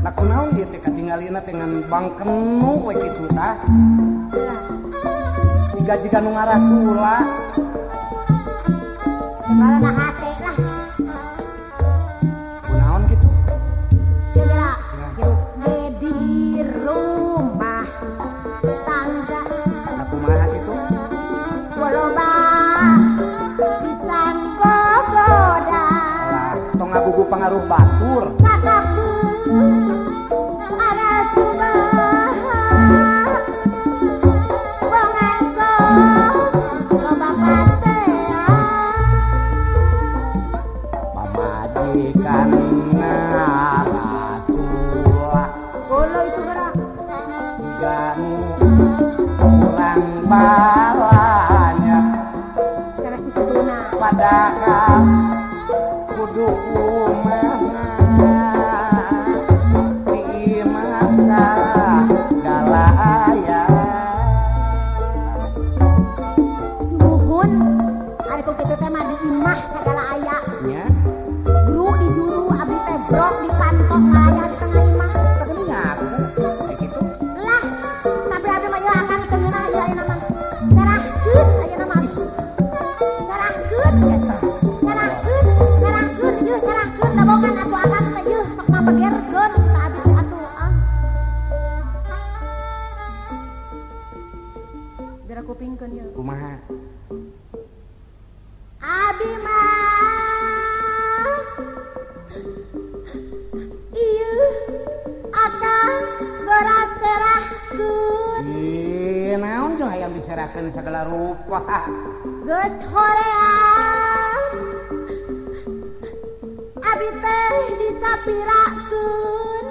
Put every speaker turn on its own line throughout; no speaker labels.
Nah kunaon ieu teh katingalina teh ngan bangkenu we kitu tah. Jiga-jiga nu ngarasula.
Karena hate lah.
Kunaon kitu?
Geura hirup di rumah tangga.
Nah kumaha kitu?
Loba pisan gogoda.
Lah tong ngagugu pangaruh batur. Pamajikan ngarasula.
Bolo itu gerak.
Siga nu kurang balanya.
Sanes mituna.
Padahal kudu kumaha dimaksa segala aya.
Sumuhun ari ku kitu teh mah di imah sagala aya.
Nya.
Bru di juru abdi teh brok di pantok ngarayah di tengah imah.
Tah geuning ngaku kayak kitu.
Lah, tapi abdi mah ieu akan teu ngeunah ieu ayeuna mah. Sarahkeun ayeuna mah abdi. Sarahkeun
Eta.
Sarahkeun, sarahkeun, ieu sarahkeun dabongan atuh akang teh ieu sok mabegerkeun ka abdi teh atuh ah. Geura kupingkeun ieu.
Kumaha?
Abi mah ieu akang geura serahkeun.
Ih, naon jeung hayang diserahkeun sagala rupa.
Geus hoream abi teh disapirakeun.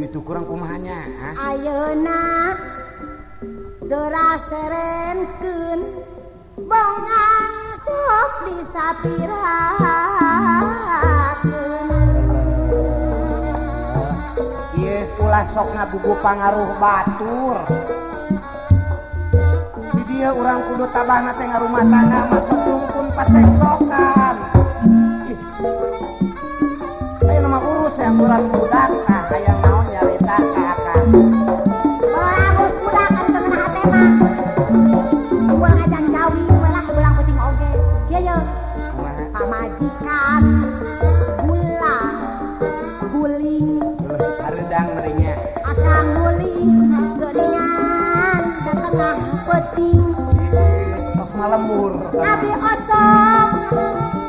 Itu kurang kumahanya, ah?
Ayeuna geura serenkeun bongan sok disapirakeun.
Ieu ulah sok ngagugu pangaruh batur. Di dieu urang kudu tabahna teh ngarumah tangga masuk rungkun patektokan. Ih. Ayeuna mah urus yang urang budak tah hayang naon nyarita ka akang.
Urang urus budak ari teu ngeunah hate mah. Moal ngajang cawi we lah beurang penting oge. Kieu ye.
Kumaha?
Pamajikan gulang guling
Hareudang merinya.
Akang mulih geuningan ka tengah peuting.
Tos malembur.
Abi osok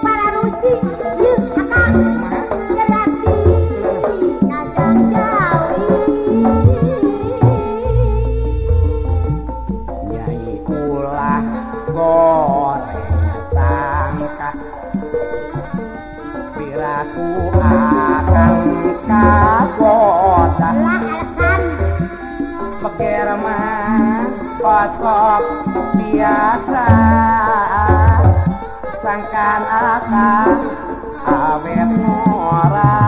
para rusing yeuh akang
Kumaha?
gerati ngajang jawi.
Nyai ulah goreng sangka piraku akan kagoda.
Lah alasan
Beger mah osok biasa sangkan akan awet ngora.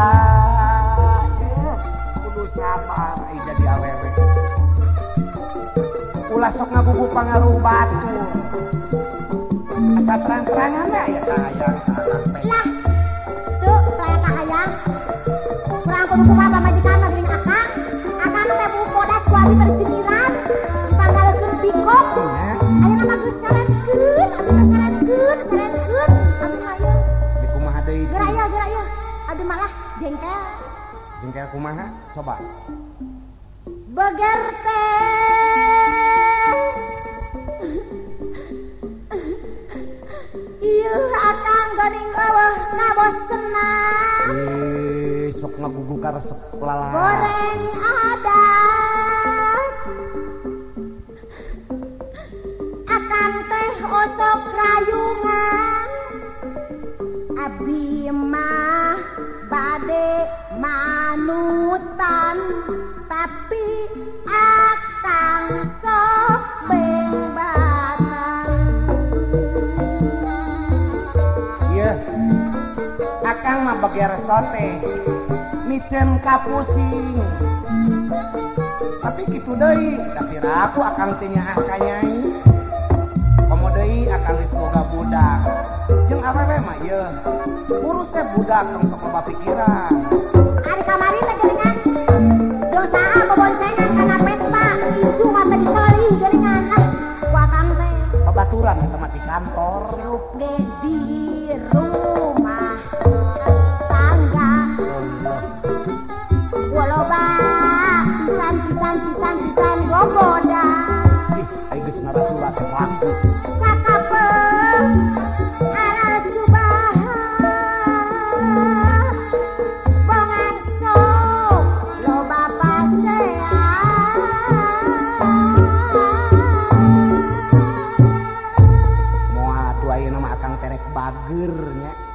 Kudu sabar ai jadi awewe. Ulah sok ngagugu pangaruh batur. Asa terang-terangan we aya kahayang ka akang teh.
Lah tuh saya kahayang kurang kudu kumaha pamajikan mah geuning akang. Akang teh buuk bodas ku abi teh disiniran dipanggaleukeun bingkok.
Nya.
Ayeuna mah geus sarenkeun abi teh sarenkeun sarenkeun abi mah ieu.
Di kumaha deui?
Geura ieu geura ieu. Abi malah jengkel.
Jengkel kumaha? Coba.
Beger teh ieu akang geuning eueuh kabosenan.
Ih, sok ngagugu karesep lalak.
Goreng adat akang teh osok rayungan. Abi mah bade manutan tapi akang sok bengbatan.
Ieu akang mah beger sote micen kapusing. Tapi kitu deui, tapi raku akang teh nyaah ka nyai. Komo deui akang geus boga budak. Jeung awewe mah ieu urus we budak tong sok loba pikiran.
Ari kamari teh geuningan.
Cager nya.